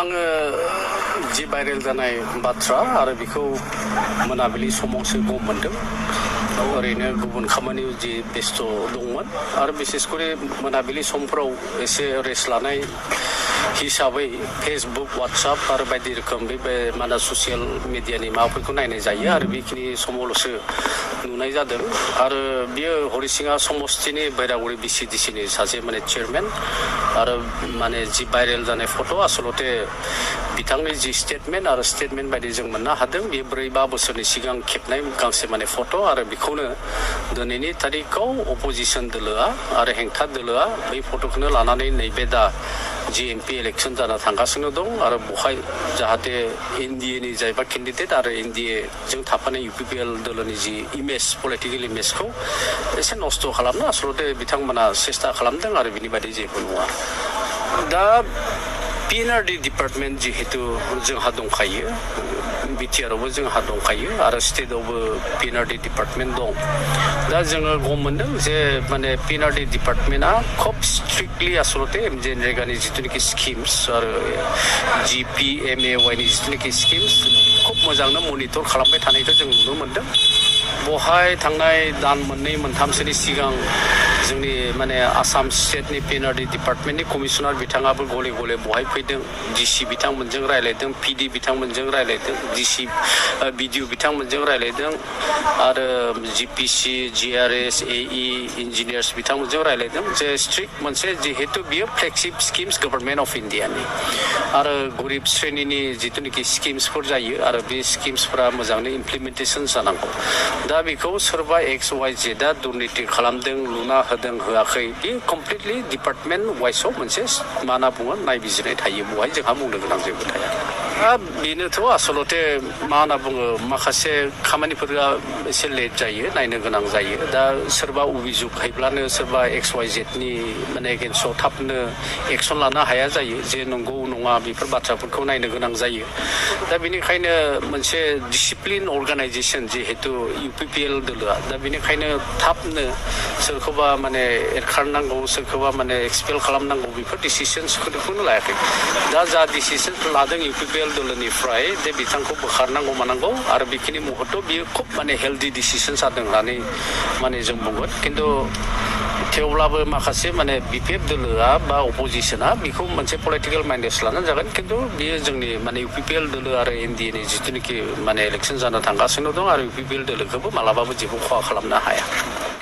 आङो जि भाइरेल जानाय बाथ्रा आरो बेखौ मोनाबिलि समावसो गम मोनदों ओरैनो गुबुन खामानियाव जि बेस्थ दंमोन आरो बिसेसकरि मोनाबिलि समफोराव एसे रेस्ट लानाय हिसाबै फेसबुक वाट्सएप आरो बायदि रोखोम बे माने ससियेल मिडियानि माबाफोरखौ नायनाय जायो आरो बेखिनि समावल'सो नुनाय जादों आरो बियो हरिसिङा समस्तिनि बैरागुरि बिसिडिसिनि सासे माने चेयारमेन आरो माने जि भाइरेल जानाय फट' आसलते बिथांनि जि स्टेटमेन्ट आरो स्टेटमेन्ट बायदि जों मोननो हादों बे 4-5 बोसोरनि सिगां खेबनाय गांसे माने फट' आरो बेखौनो दिनैनि तारिखाव अपोजिसन दोलोआ आरो हेंथा दोलोआ बै फट'खौनो लानानै नैबे दा GMP इलेक्शन जाना थांगासिनो दं आरो बहाय जाहाथे एनडिएनि जायबा केन्डिडेट आरो एनडिए जों थाफानाय UPPL दोलोनि जि इमेज पलिटिकेल इमेजखौ एसे नस्थ' खालामनो आसलते बिथांमोना सेस्था खालामदों आरो बिनि बायदि जेबो नङा दा PNRD डिपार्टमेन्ट जिहेतु जोंहा दंखायो बिटिआरआवबो जोंहा दंखायो आरो स्टेटआवबो PNRD डिपार्टमेन्ट दं दा जोङो गम मोनदों जे माने PNRD डिपार्टमेन्टआ खोब स्ट्रिक्टलि आसलते जेनरेगानि जिथुनिखि स्किम्स आरो GPMAY नि जिथुनिखि स्किम्स खोब मोजांनो मनिटर खालामबाय थानायखौ जों नुनो मोनदों बहाय थांनाय दान 2-3सोनि सिगां जोंनि माने आसाम स्टेटनि PNRD डिपार्टमेन्टनि कमिशनार बिथाङाबो गले गले बहाय फैदों DC बिथांमोनजों रायलायदों PD बिथांमोनजों रायलायदों DC BDO बिथांमोनजों रायलायदों आरो GPC GRS AE इन्जिनियार्स बिथांमोनजों रायलायदों जे स्ट्रिक्ट मोनसे जिहेतु बियो फ्लेगशिप स्किम्स गभर्नमेन्ट अफ इन्डियानि आरो गरिब श्रेणीनि जिथुनिखि स्किम्सफोर जायो आरो बे स्किम्सफोरा मोजाङै इमप्लिमेन्टेसन जानांगौ दा बेखौ सोरबा XYZ दा दुर्नीति खालामदों लुना होदों होआखै बे कमप्लिटलि डिपार्टमेन्ट वाइसआव मोनसे मा होनना बुङो नायबिजिरनाय थायो बहाय जोंहा बुंनो गोनां जेबो थाया दा बेनोथ' आसलते मा होनना बुङो माखासे खामानिफोरा एसे लेट जायो नायनो गोनां जायो दा सोरबा अभिजुग हैब्लानो सोरबा XYZ नि माने एगेन्स्टआव थाबनो एक्सन लानो हाया जायो जे नंगौ नङा बेफोर बाथ्राफोरखौ नायनो गोनां जायो दा बेनिखायनो मोनसे डिसिप्लिन अर्गानाइजेसन जिहेतु UPPL दोलोआ दा बेनिखायनो थाबनो सोरखौबा माने एरखारनांगौ सोरखौबा माने एक्सपेल खालामनांगौ बेफोर डिसिसन्सखौनो लायाखै दा जा डिसिसन लादों UPPL दोलोनिफ्राय जे बिथांखौ बोखारनांगौ मानांगौ आरो बेखिनि मुहूर्तआव बियो खोब माने हेल्दि डिसिसन जादों होननानै माने जों बुंगोन खिन्थु थेवब्लाबो माखासे माने BPF दोलोआ बा अपोजिसना बेखौ मोनसे पलिटिकेल माइन्डेस लानानै जागोन खिन्थु बियो जोंनि माने UPPL दोलो आरो एनडिएनि जिथुनिखि माने इलेक्सन जानो थांगासिनो दं आरो UPPL दोलोखौबो मालाबाबो जेबो खहा खालामनो हाया